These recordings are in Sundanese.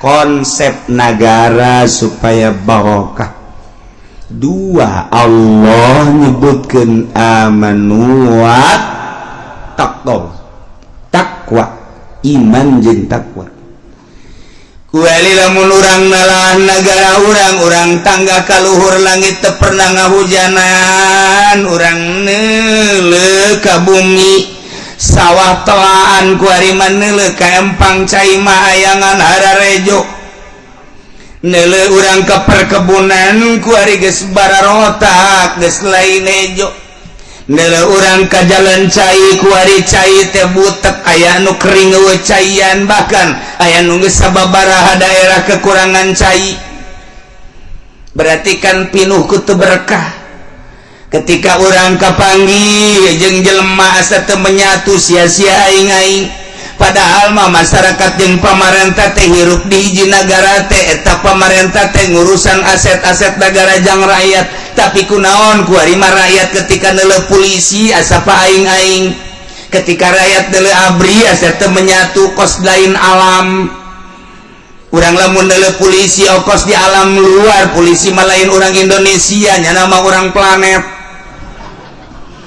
Konsep negara supaya barokah. Dua, Allah nyebutkan amanu wa taqwa, takwa, iman jeung takwa. Kuali lamun urang nalah negara urang, urang tangga kaluhur langit teu pernah ngahujanan, urang neuleuh ka bumi, sawah telaan, kuari mah neuleuh ka empang cai mah ayangan hararejo, neuleuh urang ke perkebunan, kuari geus bararotak, geus lain hejo, neuleuh urang ka jalan cai, kuari cai teh butek, aya nu kering eueuh caian, bahkan aya nu geus sababaraha daerah kekurangan cai. Berarti kan pinuh ku teu berkah. Ketika urang kapanggih jeung jelema asa teu menyatu, sia-sia aing-aing. Padahal mah masyarakat jeung pamarentah teh hirup di hiji nagara teh. Eta pamarentah teh ngurusan aset-aset negara jang rakyat, tapi kunaon kuari mah rakyat ketika neuleuh polisi asa pa aing-aing, ketika rakyat neuleuh ABRI asa teu menyatu, kos lain alam. Urang lamun neuleuh polisi kos di alam luar, polisi mah lain orang Indonesia nya, nama orang planet.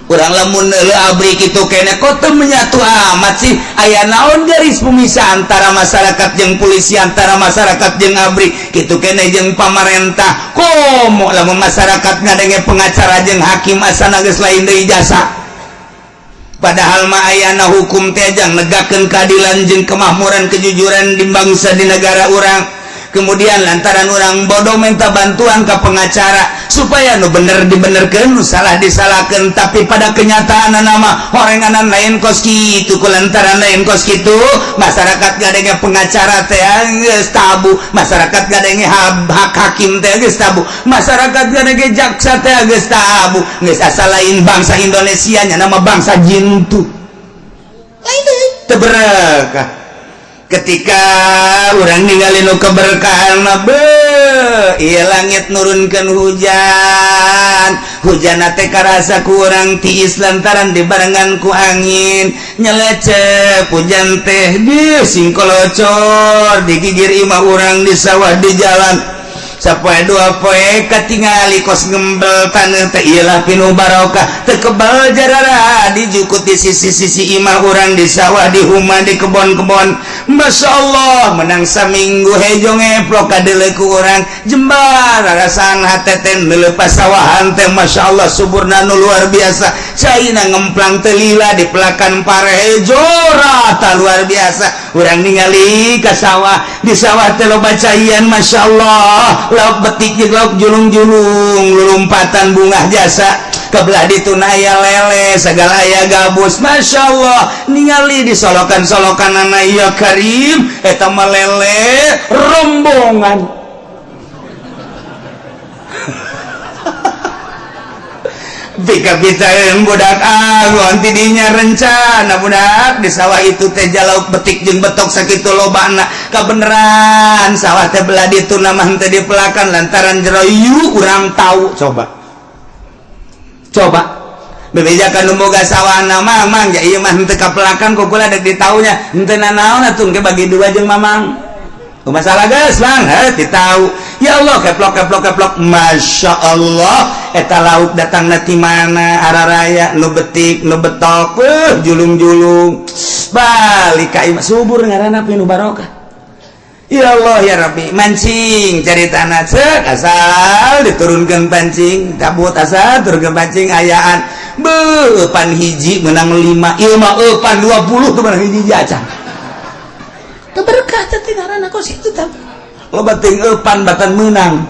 Urang lamun neuleuh ABRI kitu kene, kok teu menyatu amat sih? Aya naon garis pemisah antara masyarakat jeung polisi, antara masyarakat jeung ABRI, kitu kene jeung pamarentah? Komo lamun masyarakat ngadenge pengacara jeung hakim asana geus lain deui jasa. Padahal mah ayana hukum teh jang negakeun keadilan jeung kemakmuran, kejujuran di bangsa, di negara urang. Kemudian lantaran orang bodoh minta bantuan ke pengacara supaya nu bener dibenerkeun, nu salah disalahkan. Tapi pada kenyataan nama horenganan lain kos kitu. Ku lantaran lain kos kitu, masyarakat ngadenge pengacara teh geus tabu, masyarakat ngadenge hak hakim teh geus tabu, masyarakat ngadenge jaksa teh geus tabu, geus asa lain bangsa Indonesia nya, nama bangsa jintu lain deui, teu berkah. Ketika urang ninggalin nu keberkahan mah, be, ieu langit nurunkeun hujan, hujan teh karasa ku urang tiis lantaran dibarengan ku angin nyelecep. Hujan teh di singkolocor di gigir imah urang, di sawah, di jalan. Sapoe dua poe katingali kos gembel taneuh teh. Iyalah, pinuh barokah, teu kebal jarara dijukut di sisi-sisi imah urang, di sawah, di rumah, di kebon-kebon. Masya Allah, menang saminggu hejo ngeplok kadeuleu ku urang, jembar rasaan hate teh neuleuh sawahan teh. Masya Allah, suburna nu luar biasa, caina ngemplang teu lila, di pelakan pare hejo rata, luar biasa. Urang ningali ka sawah, di sawah teh loba caian. Masya Allah, lauk betik jeung lauk julung-julung lulumpatan bunga jasa. Kebelah ditu aya lele segala, aya gabus. Masya Allah, ningali di solokan-solokan anak, ya Karim, eta mah lele rombongan. Pika budak angon tidinya rencana budak di sawah itu teh lauk betik jeung betok sakitu lobana. Kabeneran sawah teh belah ditu nama henteu dipelakan lantaran jero yu urang tahu. Coba coba bebejakan nu boga sawah nama, "Mang, ya ieu mah henteu kapelakan, ku kula dek ditaunya henteu nanaon atuh, engke bagi dua jeung Mamang." Oh, masalah geus, Bang, heuh ditau. Ya Allah, keplok keplok keplok. Masya Allah, eta lauk datang ti mana araraya, nu betik, nu betok, julung-julung balik ka imah, subur ngaranna, pinuh barokah. Ya Allah ya Rabbi, mancing cari tanah cek, asal diturunkan pancing cabut, asal turunkan pancing ayaan. Be, eupan hiji menang lima, ieu mah eupan 20 tuh menang hiji acan. Teu berkah teh ngaranna kos itu tah. Loba teuing eupan batan menang.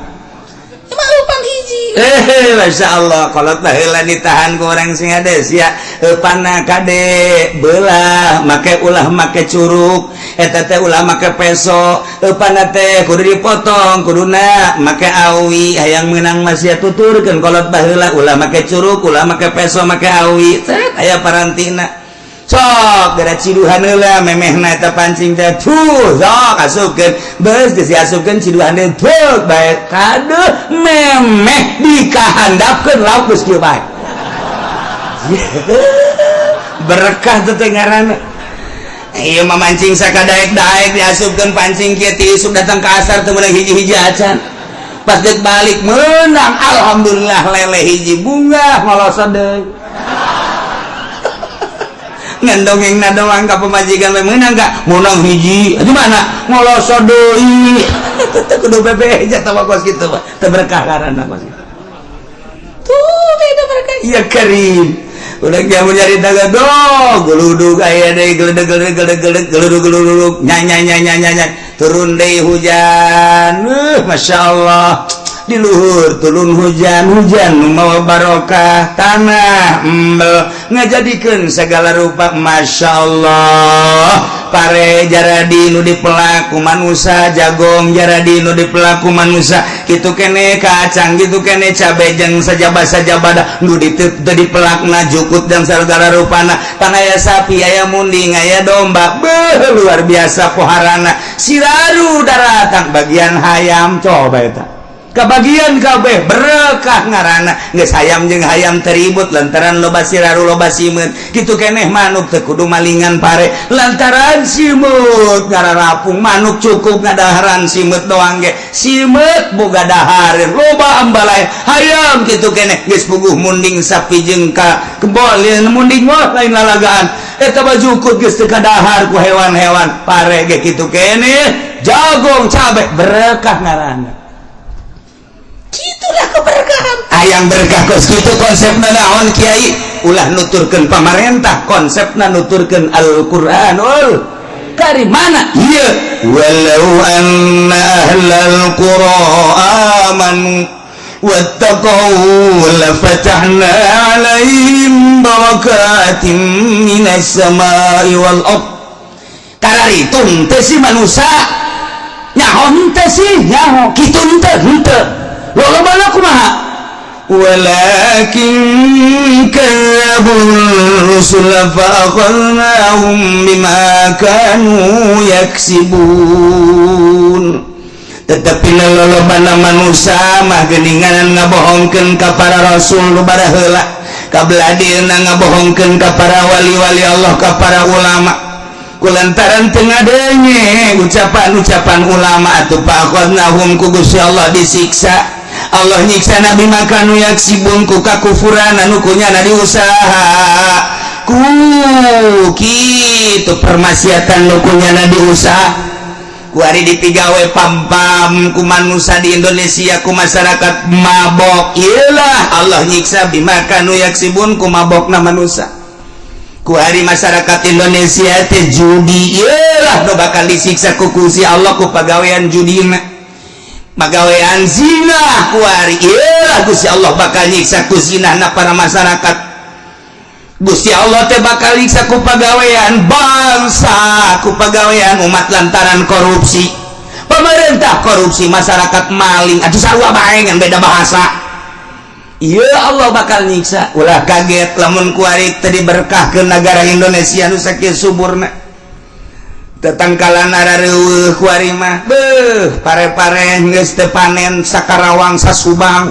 Emang eupan hiji. Eh, Masya Allah, kolot baheula ditahan ku orang sing hades ya. Eupanna kade belah, make ulah make curuk, eta teh ulah make peso, eupanna teh kudu dipotong, kuduna make awi, hayang menang masih tuturkeun kolot baheula, ulah make curuk, ulah make peso, make awi. Teh aya parantina. Sok gara ciduhan heula memehna eta pancing teh, tuh sok asupkeun, beus geus diasupkeun, ciduhan teh tuh bae kade memeh dikahandapkeun, lauk geus kieu bae. Berkah teh ngaranna. Iya mah, mancing sakadaek-daek, diasupkeun pancing kieu, ti isuk datang ke asar teu meunang hiji-hiji acan. Pas deuk balik menang, alhamdulillah, lele hiji. Bunga ngoloso deui, ngan dongeng na doang ka pamajikan we. Meunang gak? Meunang hiji. Di mana? Ngoloso deui. Teu kudu bebeja tawa kos kitu mah, teu berkah karana kos kitu. Tuh beda berkah. Ya karim, udah jamu nyari daga do geluduk aya deui, geledeg geledeg geledeg geledeg geluduk geluduk, nya nya nya nya nya, turun deui hujan. Masya Allah, di luhur turun hujan, hujan mau barokah, tanah embel, ngajadikeun segala rupa. Masya Allah, pare jaradi nu dipelak ku manusia, jagong jaradi nu dipelak ku manusia, kitu kene kacang, gitu kene cabe jeung sajaba-sajabada nu dipelakna, jukut dan segala rupana. Pan aya sapi, aya munding, aya domba. Beuh, luar biasa poharana. Siraru daratan bagian hayam, coba eta kebagian kabeh, berkah ngarana. Geus hayam jeung hayam teribut lantaran loba siraru, loba simeut. Kitu keneh manuk, teu kudu malingan pare lantaran simeut ngararapung. Manuk cukup ngadaharan simeut doang ge, simeut boga dahareun, loba ambalai. Hayam kitu keneh, geus puguh munding sapi jeung ka kebol munding mah lain lalagaan eta mah, jukut geus teu kadahar ku hewan-hewan. Pare ge kitu keneh, jagong, cabe, berkah ngaranna. Itulah keberkahan. Hayang berkah kos kitu konsepna naon, Kiai? Ulah nuturkeun pamarentah, konsepna nuturkeun Al-Qur'anul Karim. Mana ieu? Walau anna ahlal qura amanu wattaqau lafatahna alaihim barakatin minas samai wal ard. Kararitung teh si manusia? Nyaho henteu sih? Nyaho. Kitu henteu? Henteu. Lolobana kumaha? Walakin kadzdzabur rusul fa akhadnahum bima kanu yaksibun. Tetapi lolobana manusia mah geuningan ngabohongkeun ka para rasul nu baraheula, kabeladina ngabohongkeun ka para wali-wali Allah, ka para ulama, kulantaran teu ngadenge ucapan-ucapan ulama atuh fa akhadnahum, ku Gusti Allah disiksa. Allah nyiksa na bima kanu yaksibun, ku kakufuran anu kunyana diusaha, ku kitu permaksiatan nu kunyana diusaha. Kuari dipigawe pam-pam ku manusia di Indonesia, ku masyarakat mabok. Iyalah, Allah nyiksa bima kanu yaksibun, ku mabokna manusia. Kuari masyarakat Indonesia teh judi, iyalah nu bakal disiksa ku Gusti Allah ku pagawean judina. Pagawean zina kuari, iyalah Gusti Allah bakal nyiksa ku zina na para masyarakat. Gusti Allah teh bakal nyiksa ku pagawean bangsa, ku pagawean umat lantaran korupsi. Pemerintah korupsi, masyarakat maling, aduh, sarua bae ngan beda bahasa. Iya, Allah bakal nyiksa. Ulah kaget lamun kuari tadi berkah ke negara Indonesia nu sakieu suburna. Tetangkalan arareuweuh kuari mah. Beuh, pare-pare geus teu panen Sakarawang, Sasubang,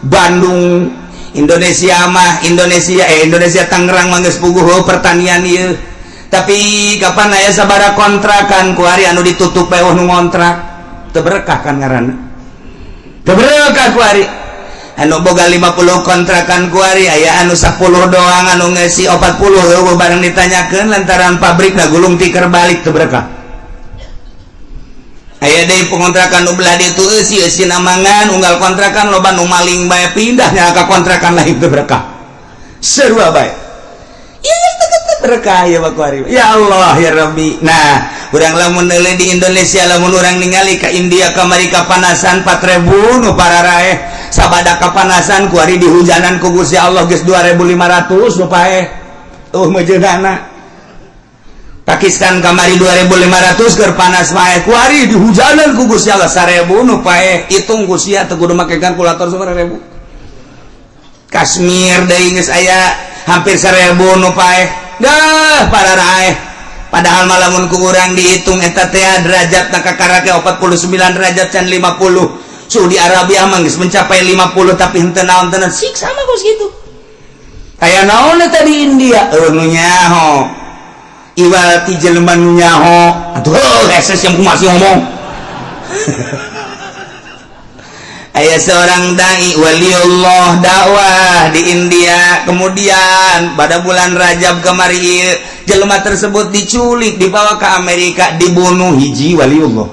Bandung, Indonesia mah, Indonesia, eh, Indonesia Tangerang mah geus puguh pertanian ieu. Tapi kapan aya sabara kontrakan kuari anu ditutup bae nu ngontrak? Teu berkah kan ngaranna, teu berkah kuari. Anu boga 50 kontrakan kuari aya anu 10 doang, anu ngeusi 40 euweuh barang ditanyakeun lantaran pabrik na gulung tikar balik. Teu berkah. Aya deui pengontrakan nu belah ditu eusi eusi namangan unggal kontrakan, loba nu maling bae, pindahnya ka kontrakan lain. Teu berkah, sarua bae. Berkah ya kuari. Ya Allah, ya Rabbi. Nah, urang lamun neuleuh di Indonesia, lamun urang ningali ka India kamari kapanasan 4000 nu pararaeh sabada kapanasan, kuari dihujanan ku Gusti Allah geus 2500 nu paeh tuh mejeunana. Pakistan kamari 2500 keur panas wae, kuari dihujanan ku Gusti Allah 1000 nu paeh. Hitung ku sia, teu kudu make kalkulator, 1000. Kashmir deui geus aya hampir 1000 nu paeh dah para raeh. Padahal malamun ku urang dihitung eta teh derajat na kakarake 49 derajat can 50. Saudi Arabia mah geus mencapai 50, tapi henteu naon tenan, siksa mah kos kitu. Aya naon eta di India? Eueuh, nu nyaho. Iwal ti jelema nu nyaho atuh heuh eses yang masih ngomong. Aya seorang dai waliullah dakwah di India, kemudian pada bulan Rajab kemari jelema tersebut diculik, dibawa ke Amerika, dibunuh. Hiji waliullah.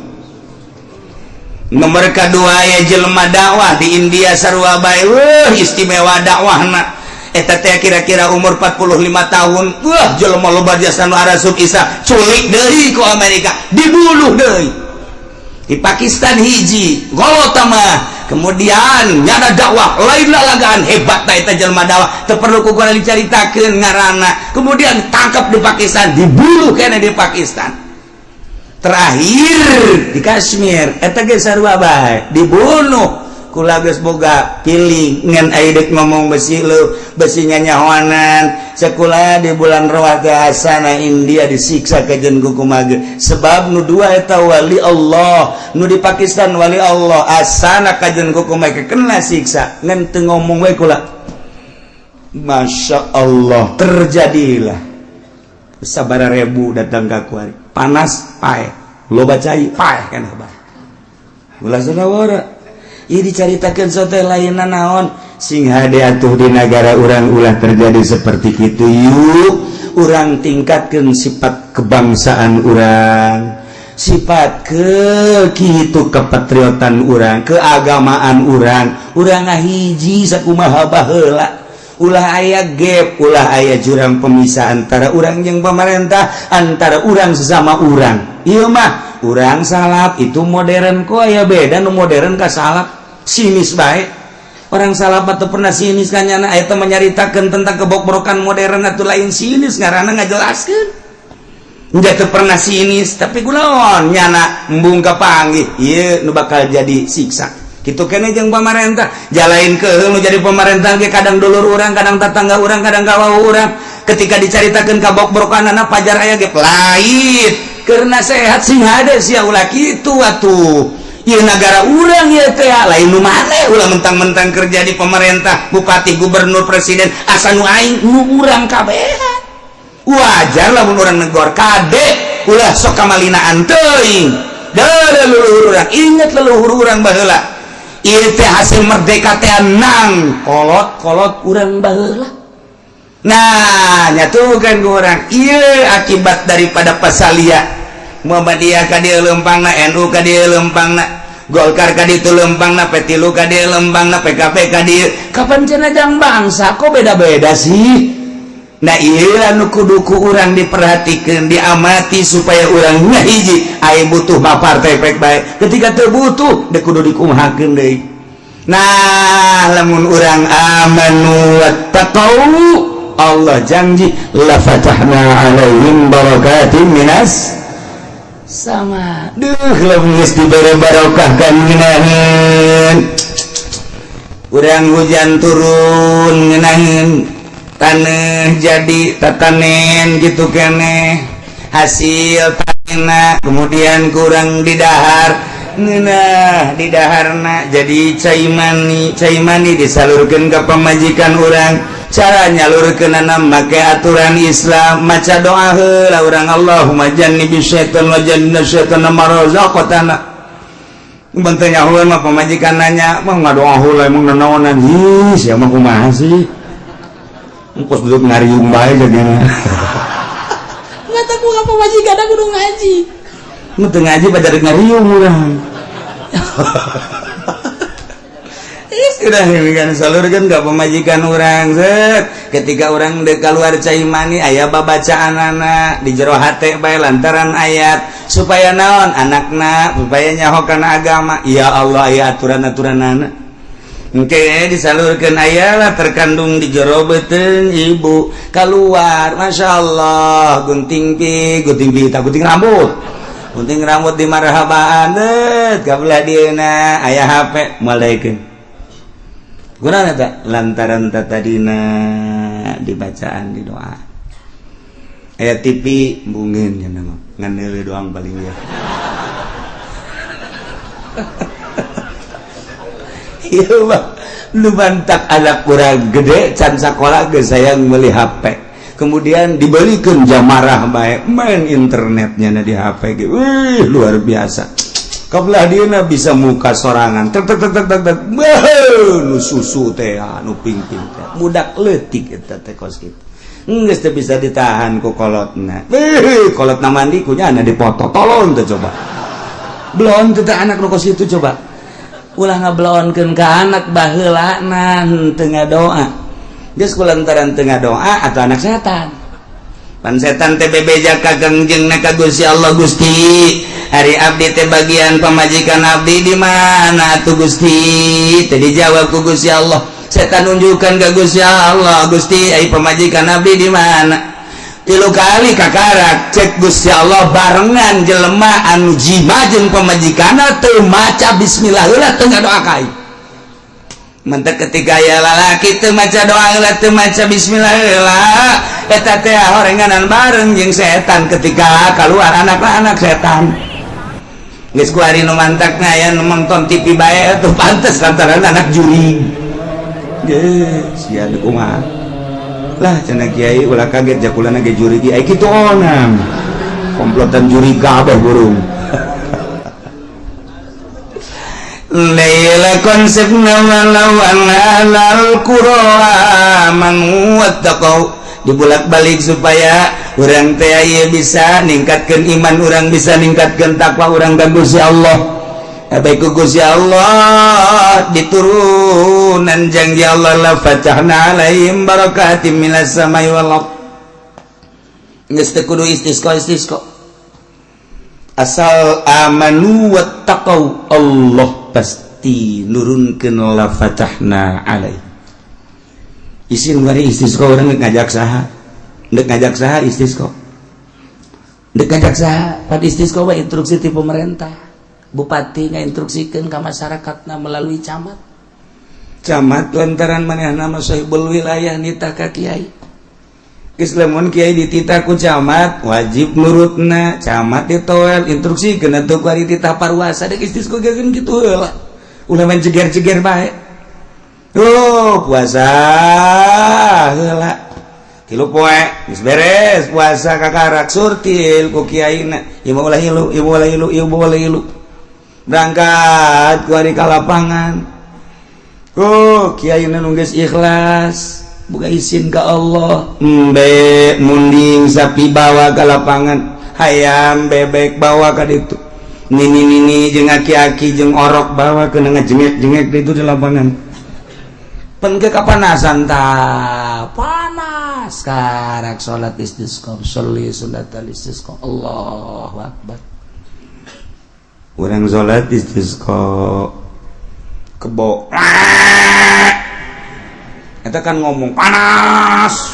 Nomor kedua ya jelema dakwah di India sarua bae, wah istimewa dakwahna. Eta teh kira-kira umur 45 tahun. Wah, jelema loba jasa nu arasup Isa, culik deui ku Amerika, dibunuh deui. Di Pakistan hiji golota mah, kemudian nyada dakwah lain lalagaan hebat ta eta jelema dakwah, teu perlu ku urang dicaritakeun ngaranna. Kemudian tangkap di Pakistan, dibunuh kene di Pakistan. Terakhir di Kashmir eta ge sarua bae, dibunuh. Kula geus boga piling ngan aya deuk ngomong besi lu besi nyanyahoanan sekolah di bulan Rawat asana India disiksa kajen ku kumaha, sebab nu dua eta wali Allah, nu di Pakistan wali Allah, asana kajen ku kumaha kena siksa ngan teu ngomong we kula. Masya Allah, terjadilah sabara ribu datang ka kuari, panas paeh, loba cai paeh kan bae ulah saudara. Ieu dicaritakeun sote lainna naon, sing hade atuh di negara urang ulah terjadi seperti itu. Yuk urang tingkatkan sifat kebangsaan urang, sifat ke kitu kepatriotan urang, keagamaan urang. Urang ngahiji sakumaha baheula, ulah aya gap, ulah aya jurang pemisah antara urang yang pemerintah, antara urang sesama urang. Ieu mah urang salaf itu modern, kok aya beda nu modern ka salaf? Sinis bae orang salaf atau pernah sinis kan nyana eta menyaritakeun tentang kebokbrokan modern atau lain sinis, ngaranna ngajelaskeun. Enggak teu pernah sinis, tapi kunaon nyana embung kapanggih ieu nu bakal jadi siksa kitu kene jeung pamarentah. Jalain ke nu jadi pemerintah ge kadang dulur urang, kadang tetangga urang, kadang kawawu urang. Ketika dicaritakeun kabokbrokanana pajar aya ge pelait karena sehat sing hade sia, ulah kitu atuh. Ieu negara urang ieu teh, lain nu maneh. Ulah mentang-mentang kerja di pemerintah, bupati, gubernur, presiden, asa nu aing nu urang kabehan. Wajar lamun urang negor, kade ulah sok kamalinaan teuing. Da leluhur urang, inget leluhur urang baheula. Ieu teh hasil merdeka teh nang kolot-kolot urang baheula. Nah, nyatukan ku urang ieu akibat daripada pasalia Muhammadiyah ka dieu leumpangna, NU ka dieu leumpangna, Golkar ka ditu leumpangna, P3 ka dieu leumpangna, PKB ka dieu. Kapan cenah jang bangsa kok beda-beda sih? Nah, ieu anu kudu ku urang diperhatikeun, diamati supaya urang ngahiji. Aya butuh mah partai pek bae, ketika teu butuh deuk kudu dikumahakeun deui. Nah, lamun urang amanu wattaqau, Allah janji la fatahna alaihim barakatin minas sama. Duh, lamun geus dibere barokah kan ngeunaheun urang, hujan turun ngeunaheun, taneuh jadi tatanen gitu keneh hasil tanena. Kemudian kurang didahar ngeunah, didaharna jadi cai mani, cai mani disalurkeun ka pamajikan urang. Cara nyalurkeunana make aturan Islam, maca doa heula urang, Allahumma jannibi syaitan wa jannibna syaitan ma razaqtana. Mun teu nyahoeun mah pamajikan nanya mah, ngadoa heula emang nanaonan? Ih, sia mah kumaha sih? Engkos duduk ngariung bae jadinya. Nggak tahu apa pamajikan kudu ngaji. Mun teu ngaji pada ngariung urang. Sudah kan salurkeun ka pamajikan urang, set. Ketika urang dek keluar cai mani aya babacaanana di jero hate bae lantaran ayat supaya naon anakna supaya nyaho kana agama. Ya Allah, aya aturan-aturanana. Engke disalurkeun aya lah terkandung di jero beuteung ibu keluar, Masya Allah, gunting pi gunting pi tak gunting rambut, gunting rambut di marhabaan det kabelah dieuna aya HP moal daekeun. Guna eta lantaran tadina dibacaan di doa. Aya TV embungeun nya mah ngan neuleuh doang paling ya. Ieu mah lu mantak anak kurang gede can sakola geus sayang meuli HP. Kemudian dibelikan jamarah bae, main internetnya na di HP ge. Wih, luar biasa. Kabelah dieuna bisa muka sorangan. Tek tek tek tek tek tek. Beuh, nu susu teh, nu pingping teh. Budak leutik eta teh kos kitu. Geus teu bisa ditahan ku kolotna. Wih, kolotna mandi ku nyana dipoto. Tolong teh coba. Belum teh anak nu kos kitu coba. Ulah ngabelonkeun ka anak, baheulana teu ngadoa. Geus kulantaran teu ngadoa atau anak setan. Pan setan teh bebeja ka Kangjengna, ka Gusti Allah, "Gusti, ari abdi teh bagian pamajikan abdi di mana tuh, Gusti?" Teh dijawab ku Gusti Allah. Setan nunjukkan ke Gusti Allah, "Gusti, ai pamajikan abdi di mana?" Tilu kali kakarak. Cek Gusti Allah, barengan jelema anu jima jeung pamajikanna teu maca bismillah heula, teu ngadoa ka aing. Mentek ketika ya lalaki teu maca doa heula, teu maca bismillah heula, eta teh horenganan bareng jeung setan. Ketika keluar anak-anak setan, geus kuari nu mantakna aya nu nonton TV bae tuh, pantes lantaran anak jurig. Geus sia kumaha lah cenah kiai, ulah kaget jakulana ge jurig ai kitu, onang komplotan jurig kabeh burung. Laila konsep walau ahlal qura amanu wattaqau dibulak-balik supaya urang teh ieu bisa ningkatkeun iman urang, bisa ningkatkeun takwa urang ka Gusti Allah. Baik ku Gusti Allah diturunan janji Allah, la fatahna alaihim barakatim minas samai wal ard. Geus teu kudu istisqa istisqa, asal amanu wattaqau, Allah pasti nurunkeun la fatahna alaih. Isin bari istisqa urang ngajak saha? Ndek ngajak saha istisqa? Ndek ngajak saha? Pan istisqa mah instruksi ti pemerintah. Bupati ngainstruksikeun ka masyarakatna melalui camat. Camat lantaran manehna mah sahibul wilayah nitah ka kiai. Geus lamun kiai dititah ku camat wajib nurutna. Camat ditoel instruksi kena tuh kuari titah parwasa. Dek istisqa ge kitu heula, ulah main jeger-jeger bae. Oh, puasa heula 3 poe geus beres puasa, kakarak surtil ku kiaina, ieu mah ulah hilu, ieu ulah hilu, ieu ulah hilu. Berangkat kuari ka lapangan. Oh, kiaina nu geus ikhlas buka izin ke Allah, embe munding sapi bawa ke lapangan, hayam bebek bawa ke ditu, nini nini jeung aki-aki jeung orok bawa ke ngejengek-jengek itu di lapangan. Pen ke kapanasan ta, panas karak salat istisqa, sholli sunat istisqa. Allahu akbar. Urang salat istisqa, kebo eta kan ngomong panas.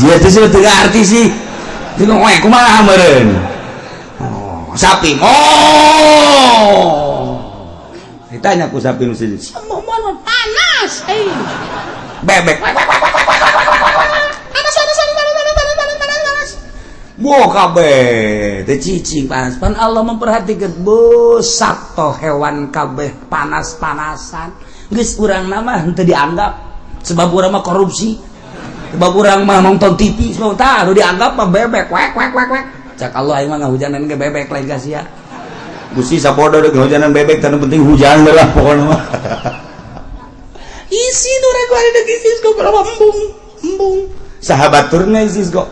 Jia teh sih teu arti sih. Teu ngomong kumaha meureun. Oh, sapi. Oh. Ditanya ku sapi nu siji. Panas eh. Bebek. Panas panas panas panas panas panas panas panas panas. Wah, kabeh teh cicing panas. Pan Allah memperhatikan besar toh hewan kabeh panas-panasan. Geus urang nama henteu dianggap sebab urang mah korupsi. Sebab urang mah nonton TV, sebab tah nu dianggap mah bebek wek wek wek wek. Cak Allah, aing mah ngahujanan ge bebek lain ka sia. Gusti sabodo deuk ngahujanan bebek, tanu penting hujan lah pokokna mah. Isi nu rek kuari deuk istisqa berapa embung embung. Sahabat turna istisqa.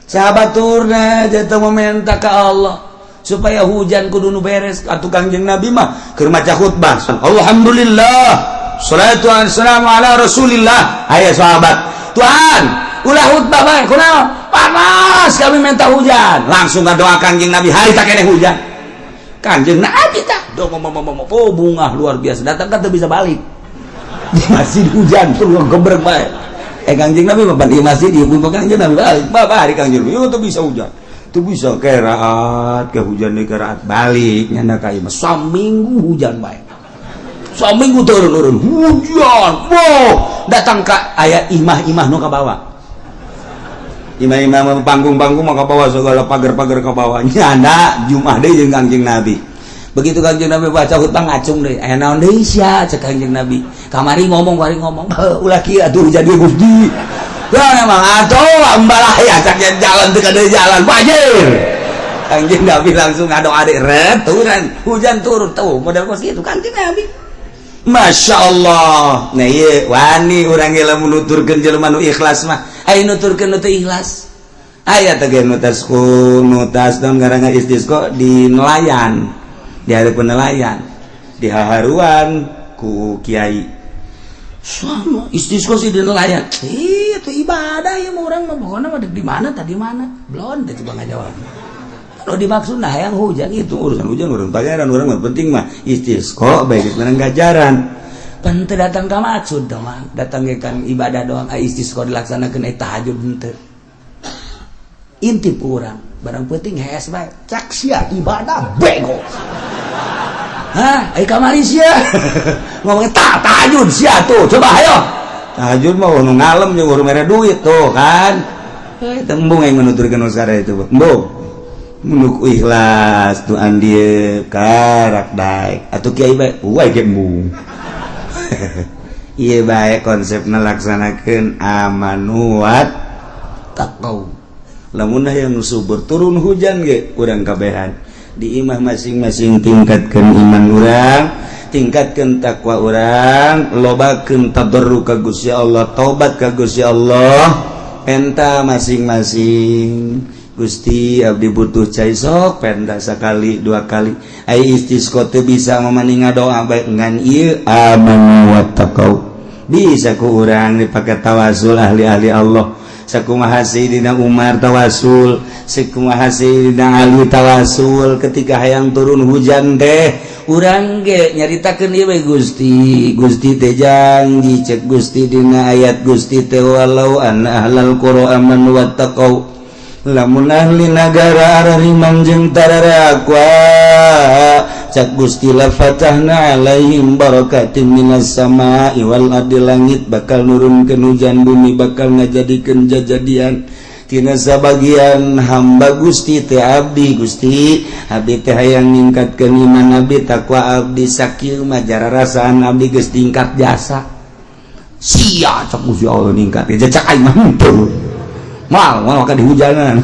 Sahabat turna jatuh meminta ke Allah supaya hujan, kudu nu beres atuh. Kangjeng Nabi mah keur maca khutbah, alhamdulillah, salatu wassalamu ala Rasulillah. Aya sahabat, "Tuhan, ulah khutbah bae, kunaon?" "Panas, kami minta hujan." Langsung ngadoa Kangjeng Nabi, hari tak kene hujan. Kangjeng Nabi tak do oh, bunga luar biasa datang kan teu bisa balik di masjid, hujan tuh gebrek bae. Eh, Kangjeng Nabi mah di masjid ieu pun Kangjeng Nabi balik. Bapak hari Kangjeng Nabi tuh bisa hujan tuh bisa keraat ke hujan di keraat balik nyanda ka imah. Saminggu hujan bae, saminggu turun-turun hujan. Wow, datang ka aya imah-imah nu ka bawah, imah-imah panggung-panggung mah ka bawah, segala pagar-pagar ka bawah. Nyanda Jumat deui jeung Kangjeng Nabi. Begitu Kanjeng Nabi baca khutbah, ngacung deui. Aya naon deui sia? Cek Kanjeng Nabi. Kamari ngomong, kamari ngomong. Ulah kieu atuh hujan ge, Gusti. Ya emang atuh ambalaya cak jalan teu kada jalan banjir. Kanjeng Nabi langsung ngadoa adik ret turun, hujan turun tuh model kos gitu Kanjeng Nabi. Masya Allah. Nah, iya wani urang ge lamun nuturkeun jelema nu ikhlas mah. Aya nuturkeun nu teu ikhlas. Aya teh ge nu tas ku nu tas naon ngaranna istisqa di nelayan. Di hareupeun nelayan. Di haharuan ku kiai. Sama istisqa sih di nelayan. Ih, itu ibadah ya mau urang mah, pokoknya mah di mana tadi mana. Belum teh coba ngajawab. Kalau dimaksud nah yang hujan itu urusan hujan, urusan pangeran, urang mah penting mah istisqa baik menang gajaran. Pan teu datang ka maksud teh mah, datang ge kan ibadah doang, ai istisqa dilaksanakeun, tahajud henteu. Intip urang, barang penting hees bae. Cak sia ibadah bego. Hah, ai kamari sia. Ngomongnya tak tahajud sia tuh, coba ayo. Tahajud mah nu ngalem jeung urang mere duit tuh kan. Eh, tembung yang menuturkeun usara itu. Embung. Menuk ikhlas tuh andi karak daek atuh kiai bae uai ge embung. Ieu bae konsep ngelaksanakeun amanu wattaqau. Lamun yang subur turun hujan ge urang kabehan di imah masing-masing, tingkatkan iman urang, tingkatkan takwa urang, lobakeun tadarru ka Gusti Allah, taubat ka Gusti Allah. Penta masing-masing, "Gusti, abdi butuh cai," sok penta sekali dua kali. Ai istisqa teu bisa memaning doa baik ngan ieu amanu wattaqau bisa ku urang dipakai tawasul ahli-ahli Allah. Sakumaha Sayyidina Umar tawasul, sakumaha Sayyidina Ali tawasul ketika hayang turun hujan teh. Urang ge nyaritakeun ieu we, Gusti, Gusti teh janji, cek Gusti dina ayat Gusti teh, walau anna ahlal qura amanu wattaqau, lamun ahli nagara arariman jeung tararakwa, cak Gusti, la fatahna alaihim barakatin minas sama'i wal ardi, langit bakal nurunkeun hujan, bumi bakal ngajadikeun jajadian tina sabagian hamba Gusti teh. Abdi, Gusti, abdi teh hayang ningkatkeun iman abdi, takwa abdi. Sakieu mah jararasaan abdi geus tingkat jasa sia, cak Gusti Allah ningkat cak aing mah henteu. Mal mal maka dihujanan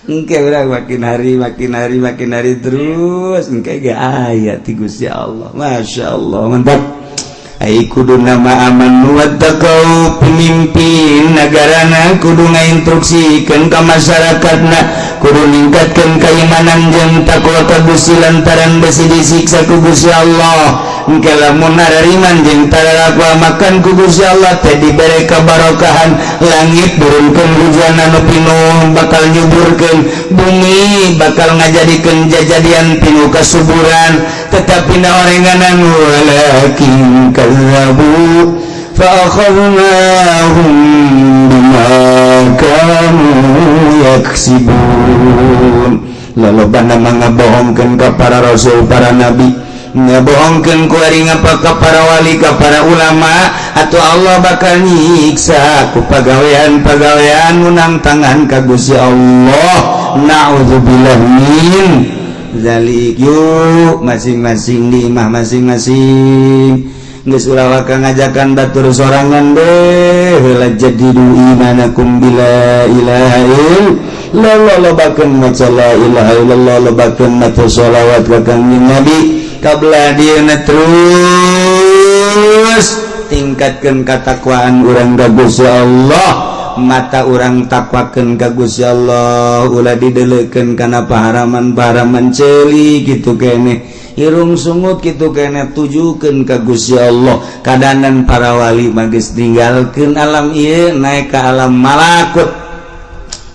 engke urang makin hari makin hari makin hari terus engke ge aya ti Gusti Allah. Masya Allah, mantap. Ai kudu nama amanu wattaqau, pemimpin negarana kudu ngainstruksikeun ka masyarakatna kudu ningkatkeun keimanan jeung takwa ka Gusti, lantaran besi disiksa ku Gusti Allah. Engke lamun arariman jeung tarakwa makan ku Gusti Allah teh dibere kabarokahan, langit turunkeun hujan anu pinuh bakal nyuburkeun, bumi bakal ngajadikeun jajadian pinuh kasuburan. Tetapi na orenganan, walakin kazzabu fa akhadnahum bima kanu yaksibun. Lalobana ngabohongkeun ka para rasul, para nabi, ngabohongkeun ku ari ngapa ka para wali, ka para ulama, atau Allah bakal nyiksa ku pagawean-pagawean nu nangtangan ka Gusti Allah. Naudzubillah min zalik. Yuk, masing-masing di imah masing-masing geus, ulah waka ngajakan batur sorangan deh. Heula jadidu imanakum bila ilaha illallah, lobakeun maca la ilaha illallah, lobakeun maca sholawat ka Kangjeng Nabi kabla dieuna. Terus tingkatkeun katakwaan urang ka Gusti Allah, mata urang takwakeun ka Gusti Allah, ulah dideleukeun kana paharaman-paharaman. Ceuli kitu keneh, irung sungut kitu keneh, tujukeun ka Gusti Allah. Kadanan para wali mah geus ninggalkeun alam ieu, naik ka alam malakut,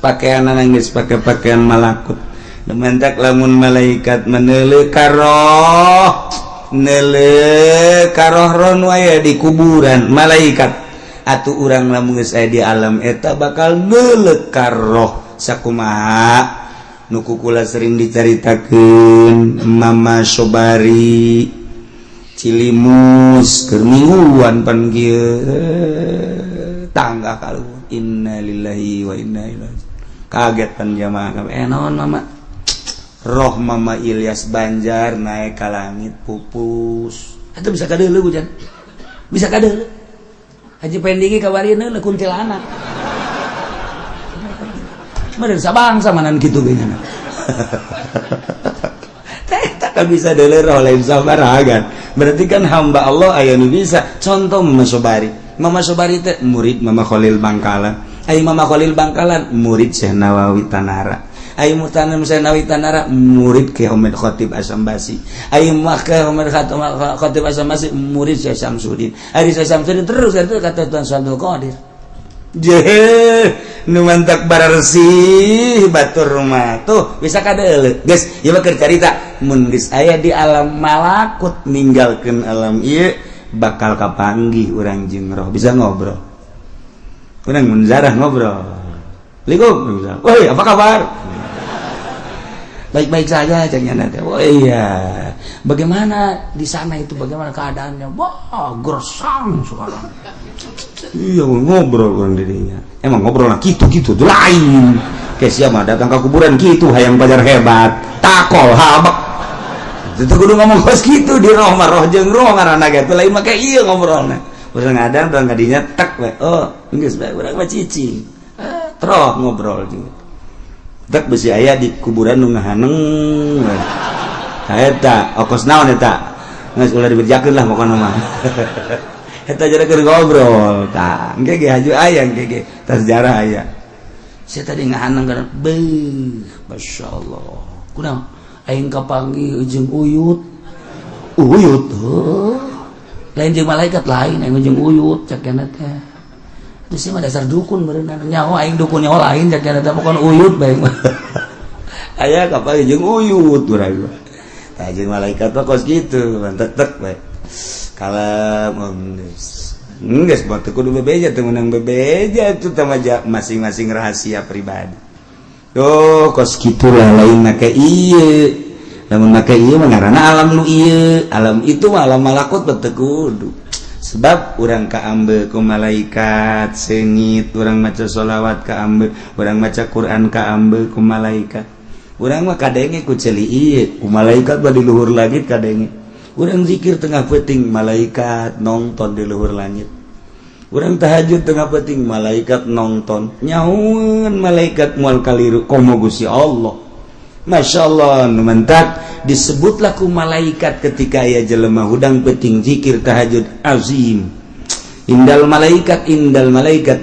pakaian geus pake pakaian malakut. Dementak lamun malaikat meneuleuh karoh, neuleuh karoh roh nu aya di kuburan malaikat, atuh urang lamun geus aya di alam eta bakal neuleuh karoh. Sakumaha nu ku kula sering dicaritakeun Mama Sobari Cilimus keur mingguan pan kieu tangga kaluhur, innalillahi wa inna ilaihi. Kaget pan jamaah. Eh, naon, Mama? Roh Mama Ilyas Banjar naik ka langit pupus. Itu bisa kadeuleu hujan. Bisa kadeuleu. Haji Pendingi kabarieun heula kuntilanak. Meureun sabangsa manan kitu ge nya. Tak bisa deuleu roh lain sabaragan. Berarti kan hamba Allah aya nu bisa. Contoh Mama Sobari. Mama Sobari teh murid Mama Khalil Bangkalan. Ai Mama Khalil Bangkalan murid Syekh Nawawi Tanara. Ai mutanim Syekh Nawawi Tanara murid Ki Ahmad Khatib Asambasi. Ai Ki Ahmad Khatib Asambasi murid Syekh Samsudin. Ai Syekh Samsudin terus itu kata Tuan Abdul Qadir. Jeh, nu mantak bararsih batur rumah tuh bisa kadeuleu. Geus, ieu mah keur carita mun geus aya di alam malakut ninggalkeun alam ieu bakal kapanggih urang jeung roh bisa ngobrol. Urang mun zarah ngobrol. Assalamualaikum. Woi, apa kabar? Baik-baik saja caknya nanti. Oh iya. Bagaimana di sana itu, bagaimana keadaannya? Wah, gersang sekarang. Iya, ngobrol orang dirinya. Emang ngobrol lah gitu-gitu tuh lain. Kayak siapa datang ke kuburan gitu hayang pajar hebat. Takol habak. Itu kudu ngomong kos gitu di roh mah roh jeung roh ngaranna ge lain mah kayak iya ngobrolna. Urang ngadang urang kadinya tek we. Oh, geus bae urang mah cicing. Troh ngobrol juga. Tek besi aya di kuburan nu ngahaneng. Eta okos naon eta? Geus ulah dibejakeun lah pokona mah. Eta jadi keur ngobrol. Tah, engke ge haju aya engke ge tah sejarah aya. Saya tadi ngahaneng kana beuh, masyaallah. Kunaon? Aing kapanggih jeung uyut. Uyut heuh. Lain jeung malaikat lain, aing jeung uyut cak kana teh. Itu sih mah dasar dukun berenang nyaho aing dukun nyaho lain cak kana teh pokon uyut bae. Aya kapanggih jeung uyut urang. Tah jeung malaikat mah kos kitu, tek tek bae. Kalem geus mah teu kudu bebeja teu meunang bebeja itu teh masing-masing rahasia pribadi. Oh, kos kitulah lain make ieu. Lamun make ieu mah ngaranna alam nu ieu, alam itu mah alam malakut teu kudu. Sebab urang kaambe ku malaikat seungit, urang maca sholawat kaambe, urang maca Quran kaambe ku malaikat. Urang mah kadenge ku ceuli ieu, ku malaikat mah di luhur langit kadenge. Urang zikir tengah peuting malaikat nonton di luhur langit. Urang tahajud tengah peuting malaikat nonton. Nyahueun malaikat moal kaliru komo Gusti Allah. Masya Allah, nu mentak disebutlah ku malaikat ketika aya jelema hudang peuting zikir tahajud azim. Indal malaikat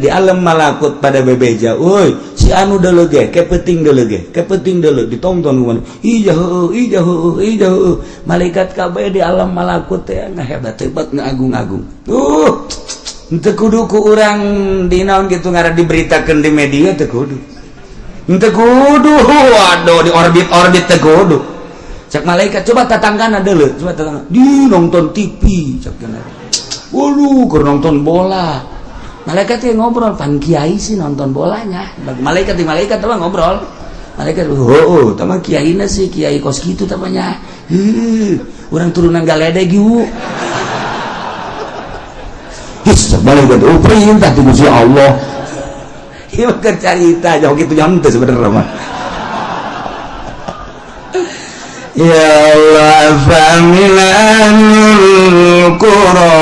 di alam malakut pada bebeja. Woi, si anu deuleu ge, ke peuting deuleu ge, ke peuting deuleu ditonton ku ija heueuh, ija heueuh, ija heueuh. Malaikat kabeh di alam malakut teh ngahebat-hebat ngaagung-agung. Henteu kudu ku urang di naon kitu ngaran diberitakeun di media teu kudu. Henteu kudu, waduh di orbit-orbit teu kudu. Cak malaikat coba tatanggana deuleu, coba tatangga. Di nonton TV cak cenah. Waduh, keur nonton bola. Malaikat yang ngobrol, pan kiai sih nonton bolanya. Malaikat di malaikat mah ngobrol. Malaikat, oh, tama kiaina sih, kiai kos kitu tamanya. Heuh, urang turunan galedeg ieu. His, malaikat, oh perintah ti Gusti Allah. Ieu keur carita jauh kitu nyampe sebenarnya mah. Ya Allah, fa'minanul qura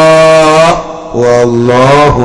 wallahu